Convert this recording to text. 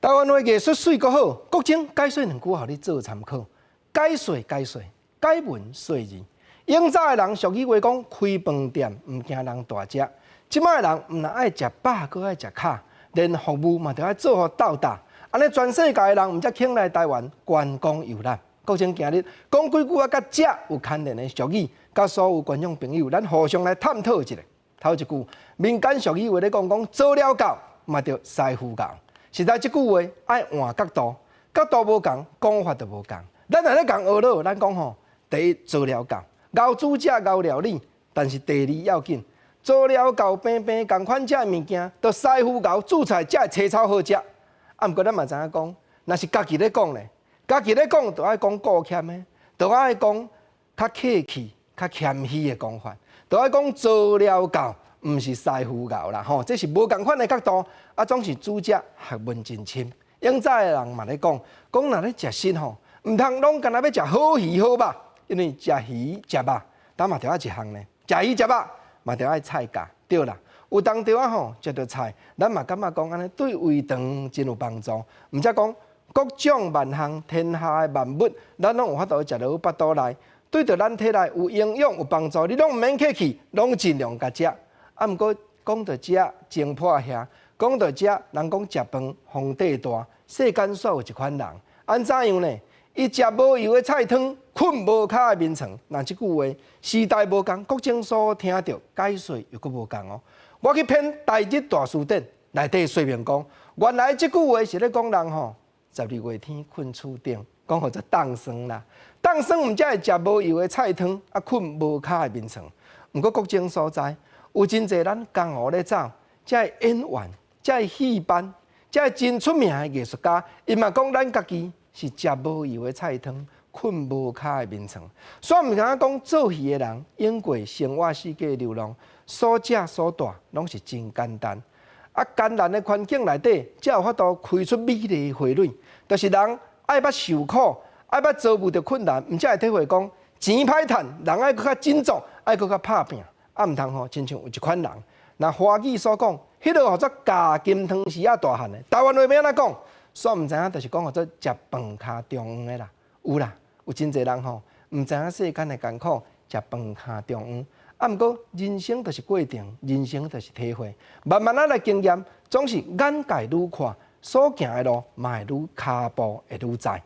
台灣話藝術媠閣好，國清解說兩句，予你做參考。解說解說，解文說字。永早的人俗語話講，開飯店毋驚人大食。這擺的人毋但愛食飽，閣愛食較，連服務嘛著愛做予到達。按呢，全世界的人毋才肯來台灣觀光遊覽。國清今日講幾句啊，佮食有牽連的俗語，佮所有觀眾朋友，咱互相來探討一下。頭一句，民間俗語話咧講講，做了到嘛著師傅教。實在這句話愛換角度，角度無仝，講法就無仝。咱若咧共學囉，咱講吼，第一做了到，𠢕煮食𠢕料理，但是第二要緊，做了到平平仝款食的物件，著師傅𠢕煮菜才會青草好食。啊，毋過咱嘛知影講，若是家己咧講咧，家己咧講，著愛講顧謙的，著愛講較客氣、較謙虛的講法，著愛講做了到。毋是師傅𠢕啦，吼，這是無仝款的角度，啊，總是煮食學問真深。永早的人嘛咧講，講若咧食食吼，毋通攏干焦欲食好魚好肉，因為食魚食肉，但嘛著愛一項呢，食魚食肉嘛著愛菜價，對啦。有當時仔吼食著菜，咱嘛感覺講按呢對胃腸真有幫助。毋才講各種萬項天下的萬物，咱攏有法度食落腹肚內，對著咱體內有營養有幫助，你攏毋免客氣，攏盡量共食。啊，毋過講著食真破遐，講著食，人講食飯皇帝大，世間煞有一款人，按怎樣呢？伊食無油的菜湯，睏無跤的眠床。若這句話時代無仝，國清所聽著解說又閣無仝哦。我去編台日大辭典內底說明講，原來這句話是咧講人吼，12月天睏厝頂，講予做凍霜啦。凍霜毋才會食無油的菜湯，啊，睏無跤的眠床。毋過國清所在，有真濟咱江湖咧走，這个演員、這个戲班、這个真出名的藝術家，伊嘛講咱家己是食無油的菜湯，睏無跤的眠床。所以毋通講做戲的人，經過生活四界流浪，所食所帶攏是真簡單。啊，艱難的環境內底，才有法度開出美麗的花蕊。就是人愛捌受苦，愛捌遭遇著困難，毋才會體會講錢歹趁，人愛閣較振作，愛閣較拍拚。啊，毋通吼，親像有一款人，若華語所講，彼个號做咬金湯匙仔大漢的，台灣話欲按怎講？煞毋知影，就是講號做食飯跤中央的啦。有啦，有真濟人吼，毋知影世間的艱苦，食飯跤中央。啊，毋過人生就是過程，人生就是體會，慢慢仔來經驗，總是眼界愈闊，所行的路嘛會愈跤步會愈載。